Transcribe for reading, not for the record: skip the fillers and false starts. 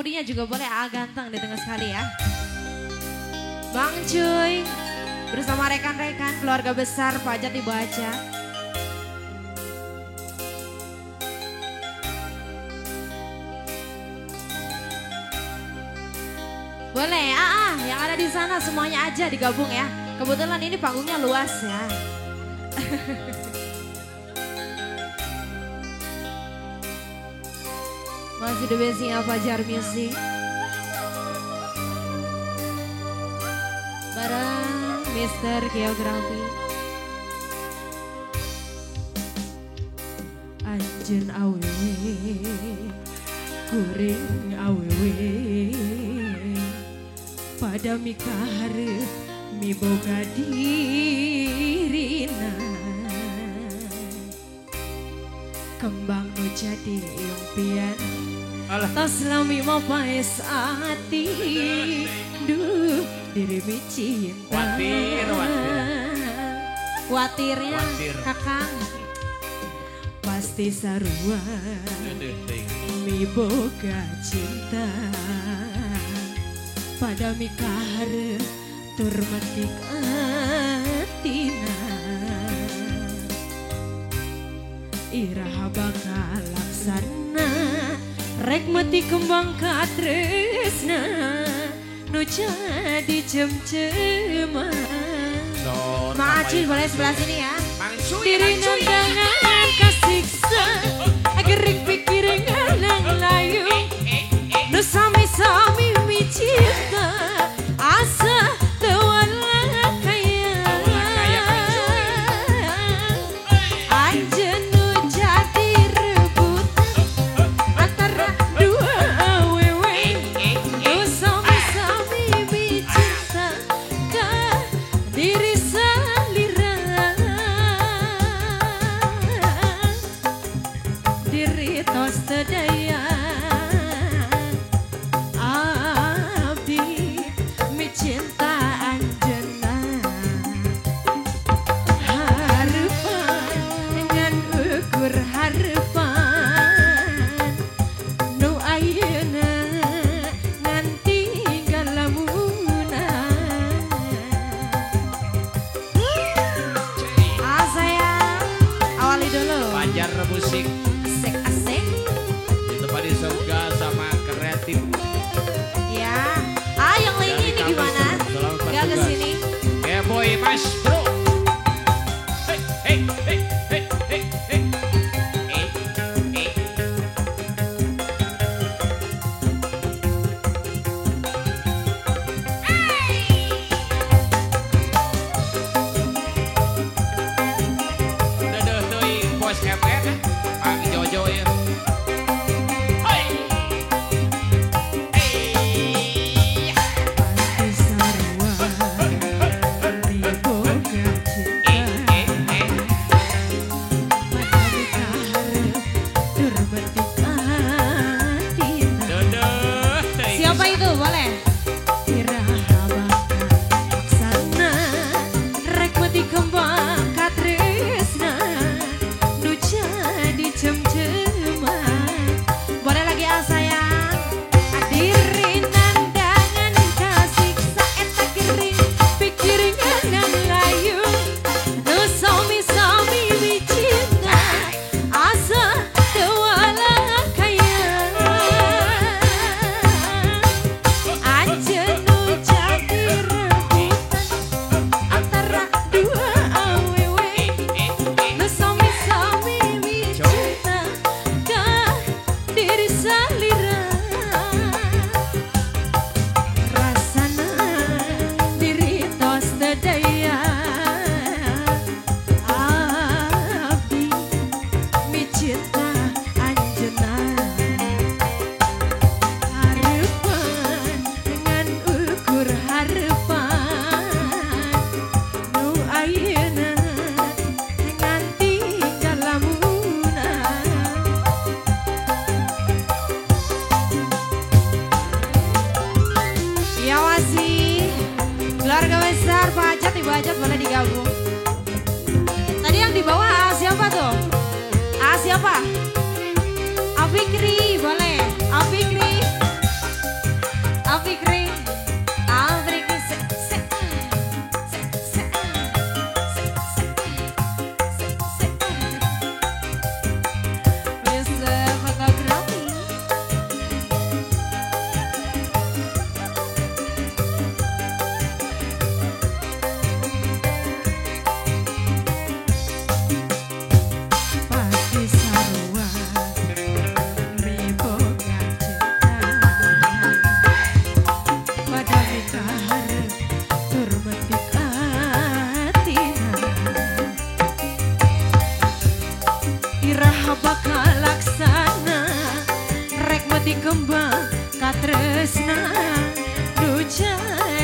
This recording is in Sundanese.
Pudinya juga boleh, ganteng di tengah sekali ya. Bang Cuy bersama rekan-rekan keluarga besar Pajat Ibu Aja. Boleh, yang ada di sana semuanya aja digabung ya. Kebetulan ini panggungnya luas ya. Masih the best Fajar Music. Bareng Mister Geografi. Anjeun awewe, kuring awewe, pada mikahareup miboga dirina. Kembang nu jadi impian, tos lami mapaes ati, duh diri mi cinta. Watir, watir. Watirnya kakang pasti sarua miboga cinta, pada mikahareup tur metik atina. Iraha bakal laksana rek meti kembang katresna nu jadi cem-ceman. Mang Acil boleh sebelah sini ya. Diri nandangan kasiksa gering pikiran nang layu nu sami-sami mi cinta asa teu kaya. Anjeun nu jadi rebutan antara dua awewe nu sami-sami mi cinta ka diri salira. Diri tos teu daya abdi mi cinta anjeunna, harepan ngan ukur harepan nu ayeuna ngan tinggal lamuna. Sayang, awali dulu. Fajar Musik asik-asik di tempat di surga sama kreatif. Ya, yang lainnya ini gimana? Gak kesini? Boy Mas Bro. Hey, hey, hey, hey, hey, hey, hey, hey. Dadah teuing bos FN, Mang Jojo ya. Hey. Hey. Pasti sarua miboga cinta, pada mikahareup tur metik atina. Dadah teuing. Siapa itu? Boleh. Iraha bakal laksana rek meti kembang katresna nu jadi cem-ceman. Boleh lagi sayang. Diri nandangan kasiksa eta gering pikiran nang layu nu sami-sami mi cinta asa teu kaya. Anjeun nu jadi rebutan antara dua awewe nu sami-sami mi cinta ka diri salira. Rasana diri tos teu daya abdi mi cinta anjeunna, harepan ngan ukur harepan nu ayeuna ngan tinggal lamuna. Ya masih keluarga besar Pak Ajat, Ibu Ajat boleh digabung. Tadi yang di bawah siapa tuh? Siapa? Afikri boleh. Afikri. Katresna nu jadi.